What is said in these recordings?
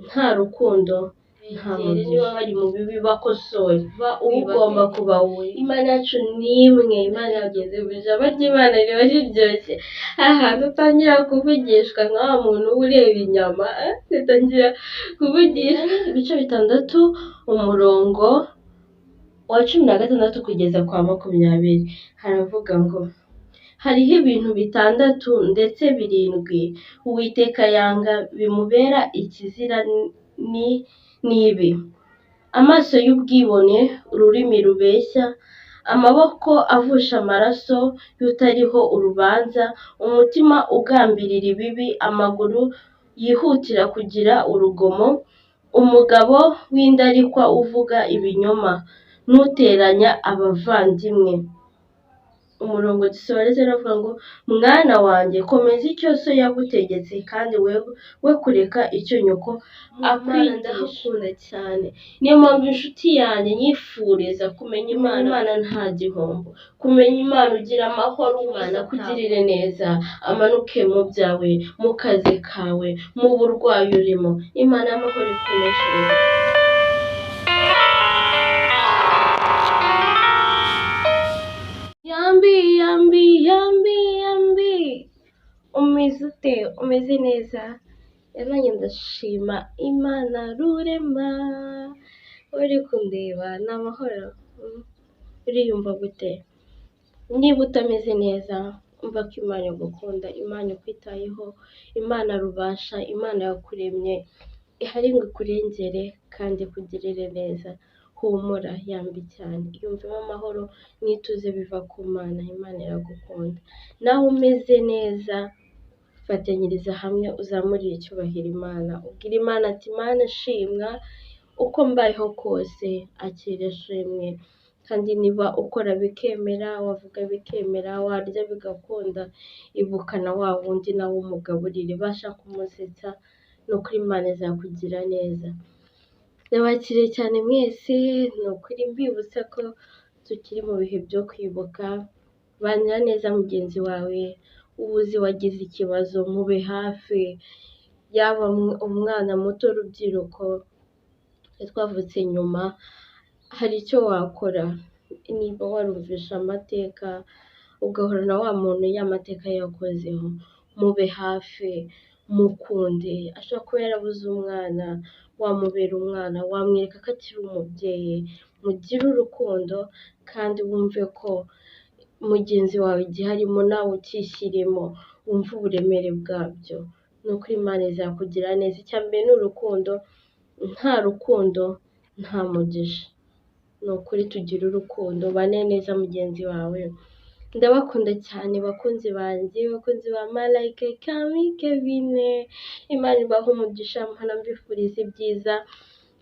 Nta rukundo nta mugisha. Niba bari mu bibi bakosore, ugomba kuba we. Imana yacu ni imwe, Imana yageze mu ijambo ry'Imana riba riryoshye, ahantu utangira kuvugishwa nka wa muntu uba ureba inyama, utangira kuvugisha. Ibice 6 umurongo wa 16 kugeza kwa 20 haravuga ngo hariho ibintu 6 ndetse 7 Uwiteka yanga bimubera ikizira ni ibi: amaso y'ubwibone, ururimi rubeshya, amaboko avusha amaraso y'utariho urubanza, umutima ugambirira ibibi, amaguru yihutira kugira urugomo, umugabo w'indarikwa uvuga ibinyoma, n'uteranya abavandimwe. Umurongo dusoreze uravuga ngo mwana wanjye komeza icyo so yagutegetse kandi we kureka icyo nyoko akwigisha. Ndahakunda cyane, niyo mpamvu inshuti yanjye nyifuriza kumenya Imana. Imana nta gihombo, kumenya Imana ugira amahoro. Imana akugirire neza, amanuke mu byawe, mu kazi kawe, mu burwayi urimo. Imana y'amahoro ikuneshereze. Yambi yambi yambi yambi, umeze ute? Umeze neza? Nanjye ndashima Imana rurema. Uri kundeba ni amahoro? Uriyumva gute? Niba utameze neza, umva ko Imana igukunda, Imana ikwitayeho, Imana rubasha, Imana yakuremye ihari ngo ikurengere kandi ikugirire neza. Humura, yambi cyane, yumvemo amahoro n'ituze biva ku Mana. Imana iragukunda. Nawe umeze neza, fatanyiriza hamwe uzamurire icyubahiro Imana, ubwire Imana ati Imana shimwa, uko mbayeho kose akira ishimwe. Kandi niba ukora bikemera, wavuga bikemera, warya bigakunda, ibuka na wa wundi nawe umugaburire, basha kumusetsa, ni ukuri Imana izakugira neza. Ndabakiriye cyane mwese, ni ukuri mbibutsa ko tukiri mu bihe byo kwibuka. Banira neza mugenzi wawe, uba uzi wagize ikibazo mube hafi, yaba umwana muto, urubyiruko twavutse nyuma, hari icyo wakora. Niba warumvishe amateka ugahura na wa muntu ya mateka yakozeho, mube hafi, mukunde. Ashobora kuba yarabuze umwana, wamubera umwana, wamwereka ko akiri umubyeyi. Mugire urukundo kandi wumve ko mugenzi wawe igihe arimo nawe ukishyiremo, wumve uburemere bwabyo. Ni ukuri Imana izakugira neza. Icya mbere ni urukundo, nta rukundo nta mugisha. Ni ukuri tugire urukundo, ubane neza mugenzi wawe. Ndabakunda cyane bakunzi banjye, bakunzi ba Malayika Kami Kevine, Imana ibahe umugisha, mpora mbifuriza ibyiza,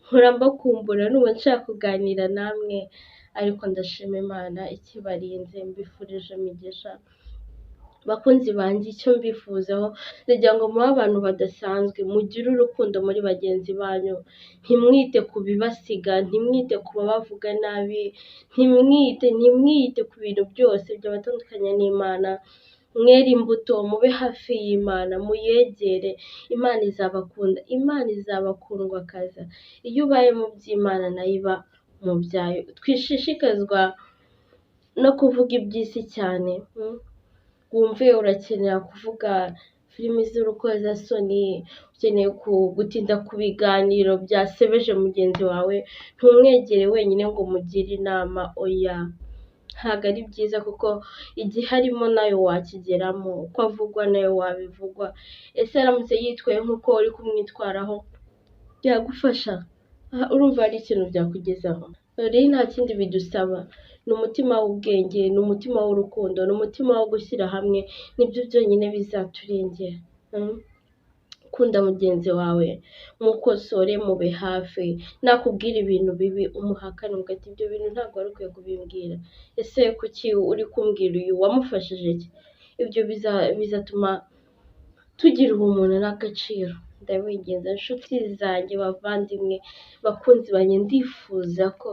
mpora mbakumbura, numva nshaka kuganira namwe, ariko ndashima Imana ikibarinze, mbifurije imigisha. Bakunzi banjye, icyo mbifuzaho, ndagira ngo mube abantu badasanzwe, mugire urukundo muri bagenzi banyu, ntimwite ku bibasiga, ntimwite ku babavuga nabi, ntimwite ku bintu byose byabatandukanya n'Imana. Mwere imbuto, mube hafi y'Imana, muyegere, Imana izabakunda, Imana izabakundwakaza. Iyo ubaye mu by'Imana nayo iba mu byayo. Twishishikazwa no kuvuga iby'isi cyane, wumve urakenera kuvuga filimi z'urukozasoni, ukeneye gutinda ku biganiro byasebeje mugenzi wawe, ntumwegere wenyine ngo umugire inama, oya, ntabwo ari byiza kuko igihe arimo nawe wakigeramo, uko avugwa nawe wabivugwa. Ese aramutse yitwaye nk'uko uri kumwitwaraho byagufasha? Urumva hari ikintu byakugezaho? Rero nta kindi bidusaba, ni umutima w'ubwenge, ni umutima w'urukundo, ni umutima wo gushyira hamwe, nibyo byonyine bizaturengera. Kunda mugenzi wawe, mukosore, mube hafi, nakubwira ibintu bibi umuhakane, uvuge ati ibyo bintu ntabwo wari ukwiye kubimbwira, ese kuki uri kumbwira uyu, wamufashije iki? Ibyo bizatuma tugira ubumuntu n'agaciro. Ndabinginze inshuti zanjye, bavandimwe, bakunzi banjye, ndifuza ko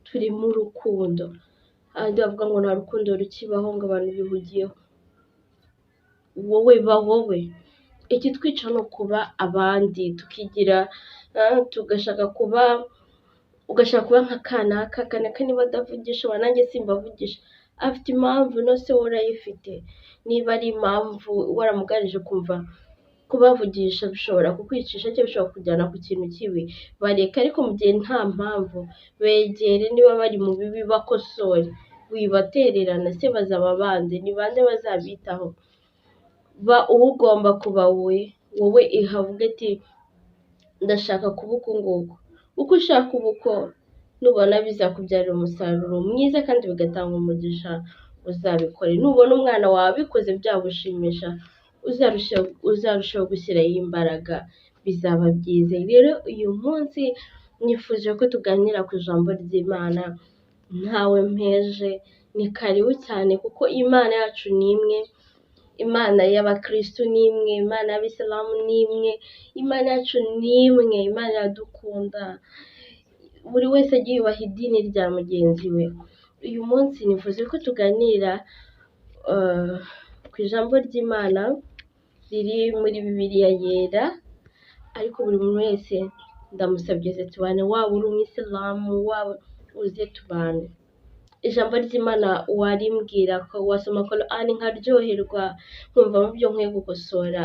turi mu rukundo. Abandi bavuga ngo nta rukundo rukibaho, ngo abantu bihugiyeho. Wowe ba wowe, Ikitwica ni ukuba abandi, tukigira tugashaka kuba, ugashaka kuba nka kanaka, kanaka niba adavugisha nanjye simbavugisha, afite impamvu no se wowe urayifite, niba ari impamvu waramuganirije ukumva kubavugisha bishobora kukwicisha cyangwa bishobora kujyana ku kintu kibi, bareke. Ariko mu gihe nta mpamvu, begere niba bari mu bibi bakosore, wibatererana se bazaba bande, ni bande bazabitaho? Ba uwo ugomba kuba we, wowe ihavuge ati ndashaka kuba uku nguku, uko ushaka uba uko, nubona bizakubyarira umusaruro mwiza kandi bigatanga umugisha uzabikore, nubona umwana wawe abikoze byagushimisha uzarushaho gushyiraho imbaraga, bizaba byiza. Rero uyu munsi nifuje ko tuganira ku ijambo ry'Imana, ntawe mpeje, ni karibu cyane kuko Imana yacu ni imwe, Imana y'abakirisitu ni imwe, Imana y'abisilamu ni imwe, Imana yacu ni imwe, Imana iradukunda, buri wese agiye yubaha idini rya mugenzi we. Uyu munsi nifuje ko tuganira ku ijambo ry'Imana riri muri Bibiliya yera, ariko buri muntu wese ndamusabye ze tubane, waba uri umwisilamu, waba uze tubane. Ijambo ry'Imana warimbwira ko wasoma Korani nkaryoherwa, nkumva mu byo nkwiye gukosora,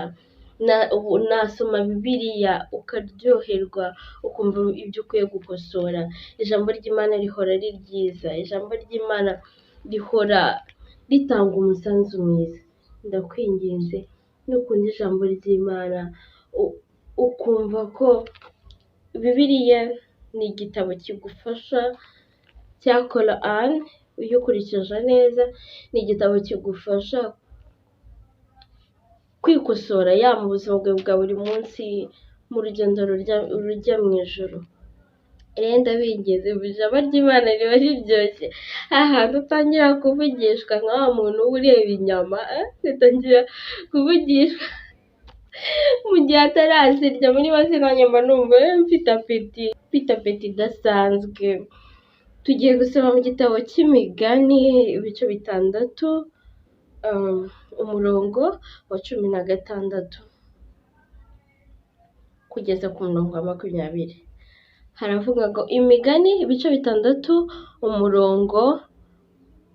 nasoma Bibiliya ukaryoherwa, ukumva ibyo ukwiye gukosora. Ijambo ry'Imana rihora ari ryiza, ijambo ry'Imana rihora ritanga umusanzu mwiza. Ndakwinginze nukunda ijambo ry'Imana ukumva ko Bibiliya ni igitabo kigufasha cya Korani, uyikurikije neza, ni igitabo kigufasha kwikosora yaba mu buzima bwawe bwa buri munsi, mu rugendo rujya mu ijuru. Rero ndabinginze ijambo ry'Imana riba riryoshye, ahantu utangira kuvugishwa nka wa muntu uba ureba inyama, ugatangira kuvugishwa mu gihe atarazirya, muri make nanjye mba numva mfite apeti, mfite apeti idasanzwe. Tugiye gusoma mu gitabo cy'Imigani ibice 6, umurongo wa 16 kugeza ku murongo wa 20. Haravuga ngo Imigani ibice 6 umurongo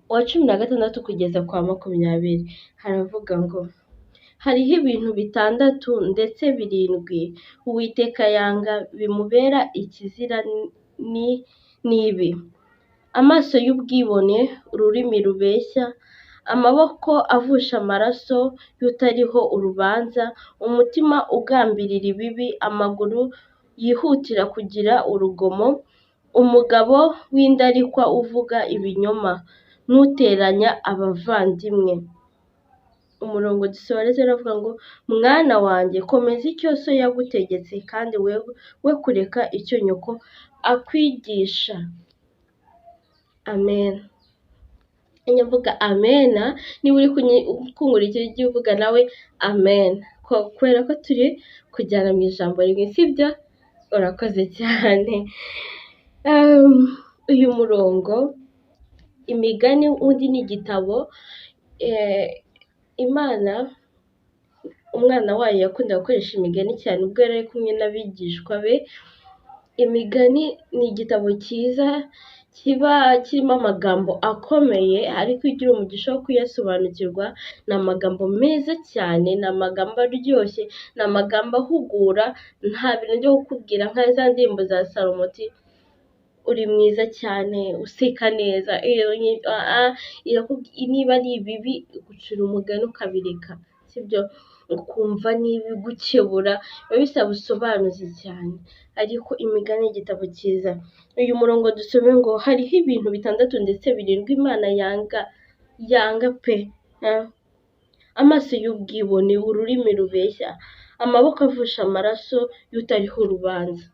wa 16 kugeza kwa 20, haravuga ngo hariho ibintu 6 ndetse 7 Uwiteka yanga bimubera ikizira ni ibi: amaso y'ubwibone, ururimi rubeshya, amaboko avusha amaraso y'utariho urubanza, umutima ugambirira ibibi, amaguru yihutira kugira urugomo, umugabo w'indarikwa uvuga ibinyoma, n'uteranya abavandimwe. Umurongo dusoreza uravuga ngo mwana wanjye komeza icyo so yagutegetse, kandi we kureka icyo nyoko akwigisha. Amen. Njya mvuga amena, niba uri kunkurikira ujye uvuga nawe amen, kubera ko turi kujyana mu ijambo rimwe, sibyo? Urakoze cyane. Uyu murongo Imigani undi ni igitabo Imana umwana wayo yakundaga gukoresha imigani cyane ubwo yari ari kumwe n'abigishwa be. Imigani ni igitabo cyiza kiba kirimo amagambo akomeye, ariko iyo ugira umugisha wo kuyasobanukirwa, ni amagambo meza cyane, ni amagambo aryoshye, ni amagambo ahugura, nta bintu byo kukubwira nka za ndirimbo za Salomo uti uri mwiza cyane, useka neza, niba ari ibibi igucira umugani ukabireka, sibyo? Ukumva niba igukebura, biba bisaba usobanuze cyane, ariko imigani ni igitabo cyiza. Uyu murongo dusome ngo hariho ibintu 6 ndetse 7 Imana yanga, yanga pe, amaso y'ubwibone, ururimi rubeshya, amaboko avusha amaraso y'utariho urubanza.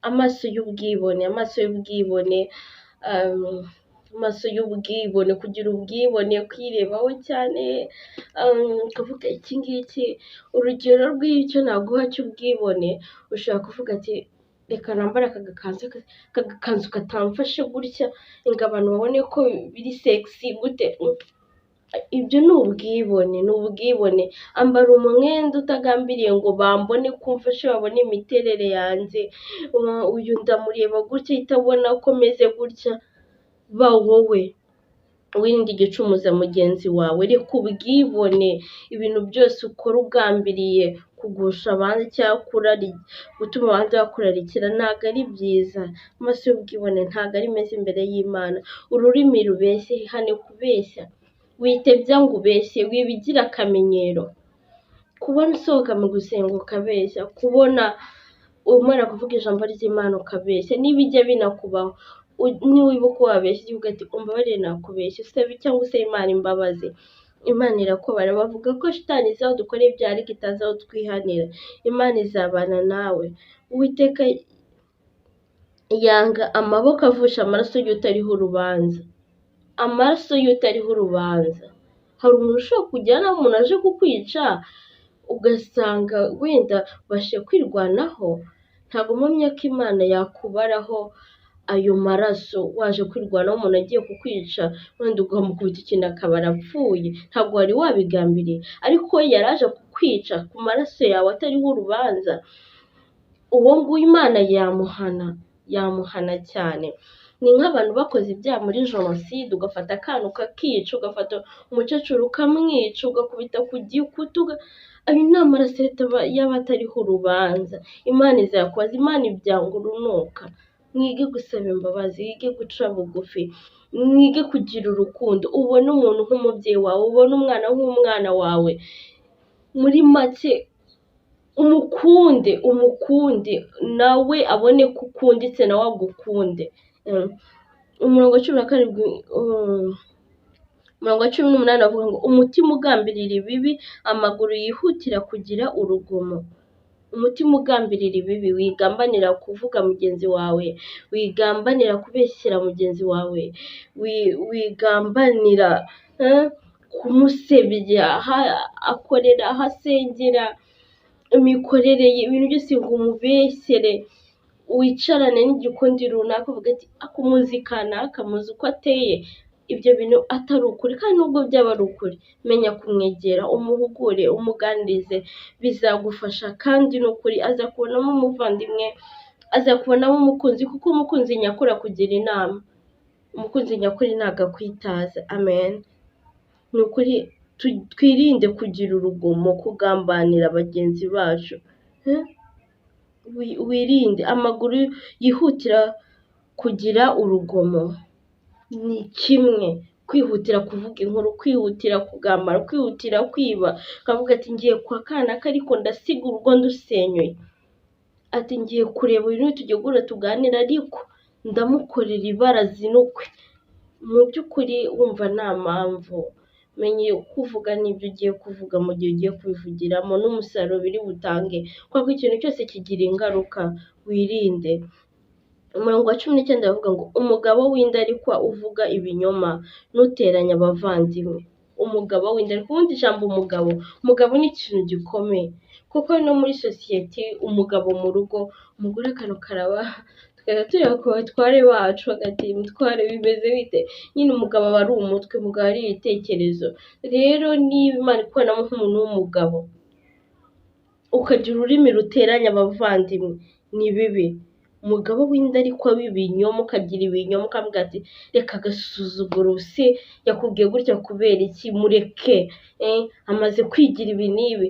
Amaso y'ubwibone, amaso y'ubwibone, amaso y'ubwibone, kugira ubwibone, kwirebaho cyane, ukavuga iki ngiki, urugero rw'icyo naguha cy'ubwibone, ushobora kuvuga ati reka nambare aka gakanzu katamfashe gutya, ngo abantu babone ko biri sexy gute. Ibyo ni ubwibone, ni ubwibone. Ambara umwenda utagambiriye ngo bambone ko umfashe, babone imiterere yanjye, uyu ndamureba gutya ahita abona ko meze gutya. Ba wowe, wirinde igicumuza mugenzi wawe, reka ubwibone, ibintu byose ukora ugambiriye kugusha abandi cyangwa gutuma abandi bakurarikira ntabwo ari byiza. Amaso y'ubwibone ntabwo ari meza imbere y'Imana. Ururimi rubeshye, ihane kubeshya, witebya ngo ubeshye, wibigira akamenyero. Kubona usohoka mu gusenga ukabeshya, kubona umara kuvuga ijambo ry'Imana ukabeshya, n'ibijya binakubaho, niwibuka uko wabeshye uvuga ati umbabarire nakubeshye, usabe cyangwa usabe Imana imbabazi. Imana irakubara. Bavuga ko shitani izi aho dukora ibyaha ariko itazi aho twihanira. Imana izabana nawe. Uwiteka yanga amaboko avusha amaraso y'utariho urubanza. Amaraso y'utariho urubanza. Hari umuntu ushobora kujya naho umuntu aje kukwica, ugasanga wenda ubashije kwirwanaho, ntabwo mpamya ko Imana yakubaraho ayo maraso waje kwirwanaho, umuntu agiye kukwica wenda ukamukubita ikintu akaba arapfuye, ntabwo wari wabigambiriye, ariko yari aje kukwica ku maraso yawe atariho urubanza, uwo nguwo Imana yamuhana, yamuhana cyane. Ni nk'abantu bakoze ibyaha muri jenoside, ugafata akana ukakica, ugafata umukecuru ukamwica, ugakubita ku gikuta, ayo ni amaraso y'abatariho urubanza. Imana izakubaza, Imana ibyanga urunuka. Mwige gusaba imbabazi, wige guca bugufi, mwige kugira urukundo, ubone umuntu nk'umubyeyi wawe, ubone umwana nk'umwana wawe, muri make umukunde, umukunde nawe abone ko ukunditse nawe agukunde. Umurongo wa 17, umurongo wa 18 avuga ngo umutima ugambirira ibibi, amaguru yihutira kugira urugomo. Umutima ugambirira ibibi, wigambanira kuvuga mugenzi wawe, wigambanira kubeshyera mugenzi wawe, wigambanira kumusebya aho akorera, aho asengera, imikorere ye, ibintu byose ngo umubeshyere, wicarane n'igikundi runaka uvuga ati akumuzi kanaka, muzi uko ateye, ibyo bintu atari ukuri, kandi nubwo byaba ari ukuri, menya kumwegera, umuhugure, umuganirize, bizagufasha kandi ni ukuri azakubonamo umuvandimwe, azakubonamo umukunzi, kuko umukunzi nyakuri akugira inama, umukunzi nyakuri ntabwo akwitaza. Amen. Ni ukuri twirinde kugira urugomo, kugambanira bagenzi bacu. Wirinde amaguru yihutira kugira urugomo, ni kimwe kwihutira kuvuga inkuru, kwihutira kugambana, kwihutira kwiba, ukavuga ati ngiye kwa kanaka ariko ndasiga urugo ndusenyuye, ati ngiye kureba uyu tugiye guhura tuganira ariko ndamukorera ibara zinukwe. Mu by'ukuri wumva nta mpamvu, menye uko uvuga n'ibyo ugiye kuvuga mu gihe ugiye kubivugiramo n'umusaruro biri butange, kuko ikintu cyose kigira ingaruka, wirinde. Umurongo wa 19 aravuga ngo umugabo w'indarikwa uvuga ibinyoma ntuteranye abavandimwe. Umugabo w'indarikwa, ubundi ijambo umugabo, umugabo ni ikintu gikomeye, kuko no muri sosiyete umugabo mu rugo, umugore akantu karaba, tukajya tureba ku batware bacu bagati mutware bimeze bite, nyine umugabo aba ari umutwe, umugabo ari ibitekerezo. Rero niba Imana ikubonamo nk'umuntu w'umugabo, ukagira ururimi ruteranya abavandimwe, ni bibi. Umugabo w'indarikwa w'ibinyoma, ukagira ibinyoma, ukavuga ati reka agasuzuguro, se yakubwiye gutya kubera iki, mureke, amaze kwigira ibi n'ibi,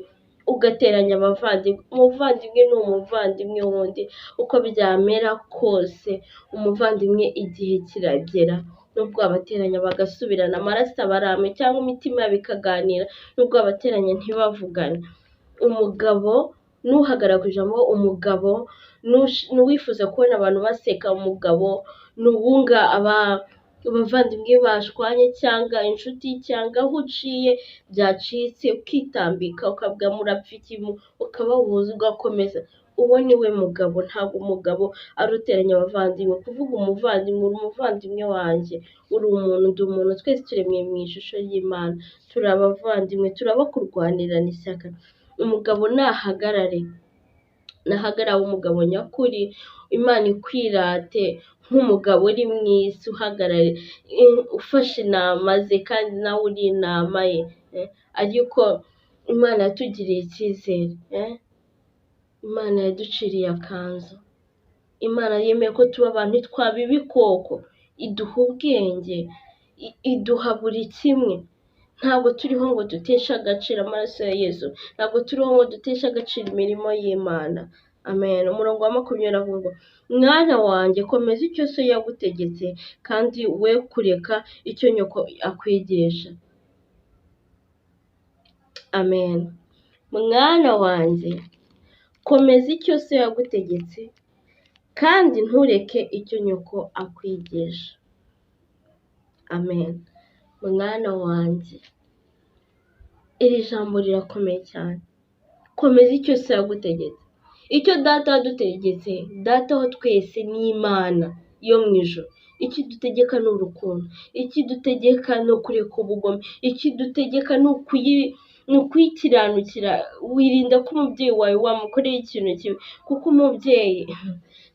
ugateranya abavandimwe. Umuvandimwe ni umuvandimwe wundi, uko byamera kose, umuvandimwe igihe kiragera, nubwo wabateranya bagasubirana, amaraso aba ari amwe cyangwa imitima yabo ikaganira, nubwo wabateranya ntibavugane. Umugabo nuhagarara ku ijambo, umugabo n'uwifuza kubona abantu baseka, umugabo n'uwunga abavandimwe bashwanye cyangwa inshuti cyangwa aho uciye byacitse, ukitambika ukavuga murapfa iki, ukabahuza ugakomeza, uwo ni we mugabo. Ntabwo umugabo ari uteranya abavandimwe. Kuvuga umuvandimwe, uri umuvandimwe wanjye, uri umuntu, ndi umuntu, twese turemwe mu ishusho y'Imana, turi abavandimwe, turabakurwanirana ishyaka. Umugabo nahagarare, nahagarare umugabo nyakuri, Imana ikwirate nk'umugabo uri mu isi uhagarariye, ufashe intama ze kandi nawe uri intama ye, ariko Imana yatugiriye icyizere, Imana yaduciriye akanzu, Imana yemeye ko tuba abantu ntitwaba ibikoko, iduha ubwenge, iduha buri kimwe. Ntabwo turiho ngo duteshe agaciro amaraso ya Yesu, ntabwo turiho ngo duteshe agaciro imirimo y'Imana. Amen. Umurongo wa 20 avuga ngo mwana wanjye komeza icyo so yagutegetse kandi we kureka icyo nyoko akwigisha. Amen. Mwana wanjye komeza icyo so yagutegetse kandi ntureke icyo nyoko akwigisha. Amen. Mwana wanjye, iri jambo rirakomeye cyane. Komeza icyo so yagutegetse. Icyo data yadutegetse, data wa twese ni Imana yo mu ijuru. Icyo idutegeka ni urukundo, icyo idutegeka ni ukureka ubugome, icyo idutegeka ni ukuyikiranukira. Wirinda ko umubyeyi wawe wamukorera ikintu kibi, kuko umubyeyi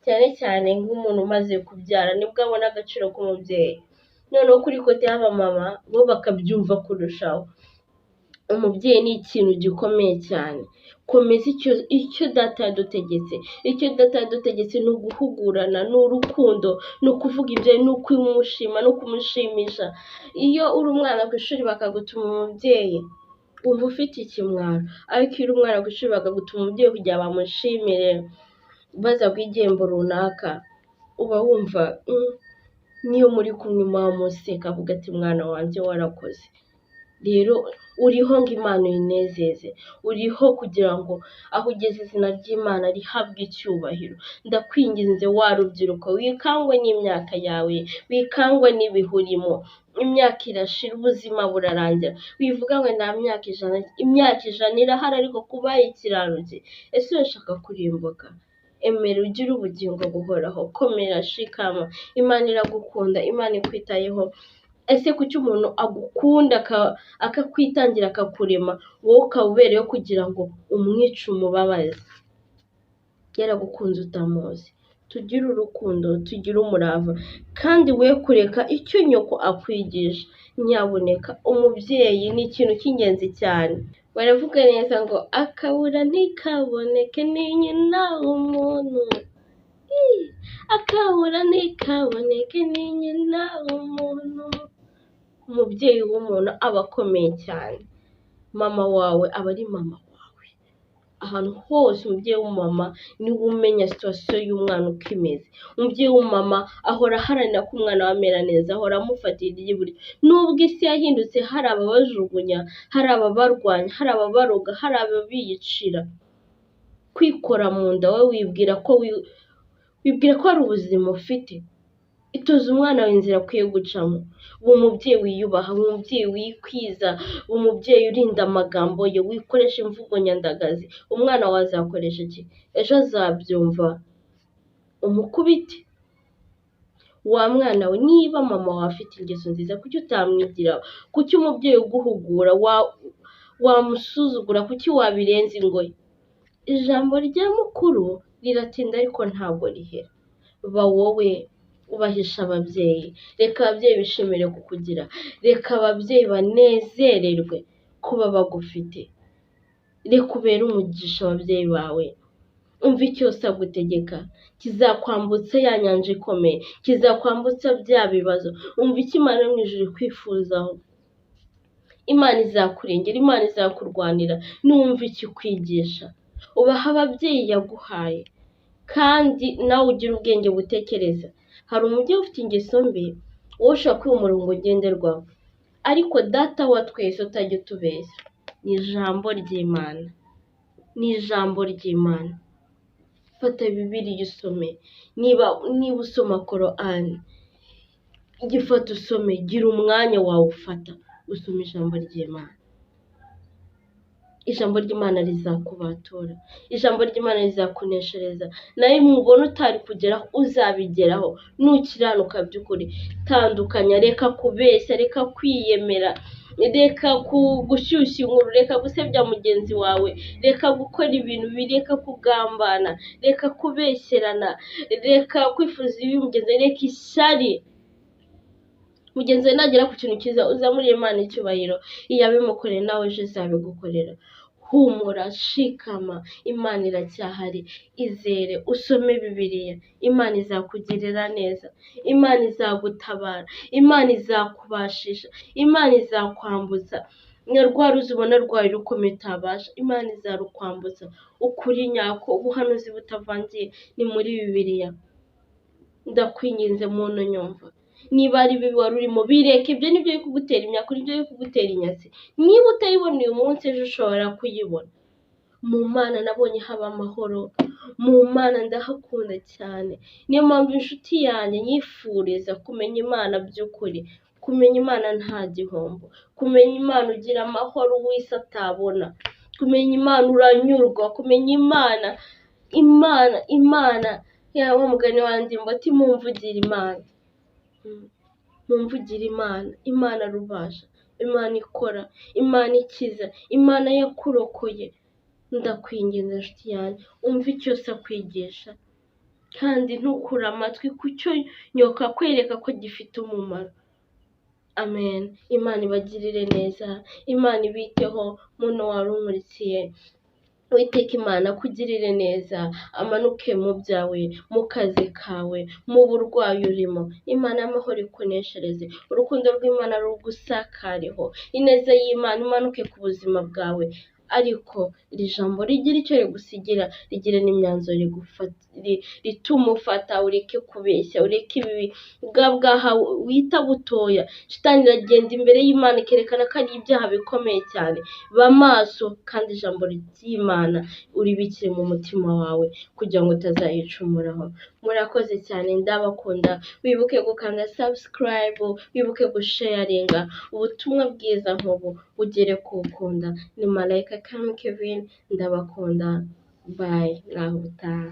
cyane cyane nk'umuntu umaze kubyara nibwo abona agaciro k'umubyeyi. Noneho kuri kote y'abamama bo bakabyumva kurushaho. Umubyeyi ni ikintu gikomeye cyane. Komeza icyo data yadutegetse. Icyo data yadutegetse ni uguhugurana, ni urukundo, ni ukuvuga ibyo, ni ukumushima, ni ukumushimisha. Iyo uri umwana ku ishuri bakagutuma umubyeyi, wumva ufite ikimwaro, ariko iyo uri umwana ku ishuri bakagutuma umubyeyi kugira bamushimire, baza guha igihembo runaka, uba wumva niyo muri kumwe muba museka avuga ati mwana wanjye warakoze. Rero uriho ngo Imana uyinezeze, uriho kugira ngo aho ugeze izina ry'Imana rihabwe icyubahiro. Ndakwinginze wa rubyiruko, wikangwe n'imyaka yawe, wikangwe n'ibihe urimo. Imyaka irashira, ubuzima burarangira. Wivuga ngo nta myaka 100, imyaka 100 irahari ariko kuba ikiranutse. Ese urashaka kurimbuka? Emera ugire ubugingo buhoraho, komera, shikama. Imana iragukunda, Imana ikwitayeho. Ese kuki umuntu agukunda akakwitangira akakurema, wowe ukaba ubereyeho kugira ngo umwice umubabaze? Yaragukunze utamuzi. Tugire urukundo, tugire umurava, kandi we kureka icyo nyoko akwigisha. Nyabuneka umubyeyi ni ikintu cy'ingenzi cyane. Baravuga neza ngo akabura ntikaboneke ni nyina w'umuntu. Akabura ntikaboneke ni nyina w'umuntu. Umubyeyi w'umuntu aba akomeye cyane. Mama wawe aba ari mama wawe. Ahantu hose umubyeyi w'umumama niwe umenya situwasiyo y'umwana uko imeze. Umubyeyi w'umumama ahora aharanira ko umwana we amera neza, ahora amufatira iry'iburyo. Nubwo isi yahindutse hari ababajugunya, hari ababarwanya, hari ababaroga, hari ababiyicira. Kwikora mu nda wowe wibwira ko hari ubuzima ufite. Itoza umwana wawe inzira akwiye gucamo. Uba umubyeyi wiyubaha, uba umubyeyi wikwiza, uba umubyeyi urinda amagambo ye, wikoresha imvugo nyandagazi. Umwana wawe azakoresha iki? Ejo azabyumva umukubite. Wa mwana we, niba mama wawe afite ingeso nziza, kuki utamwigiraho? Kuki umubyeyi uguhugura wamusuzugura? Kuki wabirenza ingoyi? Ijambo rya mukuru riratinda ariko ntabwo rihera. Ba wowe ubahisha ababyeyi, reka ababyeyi bishimire kukugira, reka ababyeyi banezererwe kuba bagufite, reka ubere umugisha ababyeyi bawe. Umva icyo se agutegeka, kizakwambutsa ya nyanja ikomeye, kizakwambutsa bya bibazo. Umva icyo Imana yo mu ijuru ikwifuzaho. Imana izakurengera, Imana izakurwanira, niwumva icyo ikwigisha. Ubaha ababyeyi yaguhaye, kandi nawe ugire ubwenge butekereza. Hari umubyeyi ufite ingeso mbi, wowe ushobora kwiha umurongo ngenderwaho, ariko data wa twese utajya utubeshya, ni ijambo ry'Imana, ni ijambo ry'Imana. Fata Bibiliya usome, niba usoma Korani, gifata usome, gira umwanya wawe ufata usome ijambo ry'Imana. Ijambo ry'Imana rizakubatura, ijambo ry'Imana rizakuneshereza, nawe mubona utari kugeraho uzabigeraho nukiranuka by'ukuri. Tandukanya, reka kubeshya, reka kwiyemera, reka gushyushya inkuru, reka gusebya mugenzi wawe, reka gukora ibintu bibi, reka kugambana, reka kubeshyerana, reka kwifuza ibibi mugenzi wawe, reka ishyari. Mugenzi wawe nagera ku kintu cyiza uzamurire Imana icyubahiro, iyo abimukoreye nawe ejo izabigukorera. Humura, shikama, Imana iracyahari, izere, usome Bibiliya, Imana izakugirira neza, Imana izagutabara, Imana izakubashisha, Imana izakwambutsa. Na rwa ruzi ubona rwawe rukomeye utabasha, Imana izarukwambutsa. Ukuri nyako, ubuhanuzi butavangiye ni muri Bibiliya. Ndakwinginze muntu nyumva, niba ari bibi wari urimo bireke, ibyo nibyo biri kugutera imyaka, nibyo biri kugutera inyatsi. Niba utayibona uyu munsi, ejo ushobora kuyibona. Mu Mana nabonye haba amahoro, mu Mana ndahakunda cyane. Niyo mpamvu inshuti yanjye nyifuriza kumenya Imana by'ukuri. Kumenya Imana nta gihombo, kumenya Imana ugira amahoro uw'isi atabona, kumenya Imana uranyurwa, kumenya Imana, Imana, Imana, ya wa mugani wa ndirimbo ati mumvugire Imana, mumvugire Imana, Imana rubasha, Imana ikora, Imana ikiza, Imana yakurokoye. Ndakwinginze inshuti yanjye, umve icyo se akwigisha, kandi ntukure amatwi ku cyo nyoka akwereka ko gifite umumaro. Amen. Imana ibagirire neza, Imana ibiteho, muntu wari unkurikiye. Uwiteka Imana akugirire neza, amanuke mu byawe, mu kazi kawe, mu burwayi urimo. Imana y'amahoro ikuneshereze, urukundo rw'Imana rugusakareho, ineza y'Imana imanuke ku buzima bwawe. Ariko iri jambo rigira icyo rigusigira, rigire n'imyanzuro rituma ufata, ureke kubeshya, ureke ibibi bwa bwaha wita butoya. Shitani iragenda imbere y'Imana ikerekana ko ari ibyaha bikomeye cyane. Ba maso kandi ijambo ry'Imana uribikire mu mutima wawe kugira ngo utazayicumuraho. Murakoze cyane, ndabakunda. Wibuke gukanda subscribe, wibuke gusharinga ubutumwa bwiza nk'ubu ugere ku ukunda. Ni Malayika Kami Kevin, ndabakunda. Bye, naho ubutaha.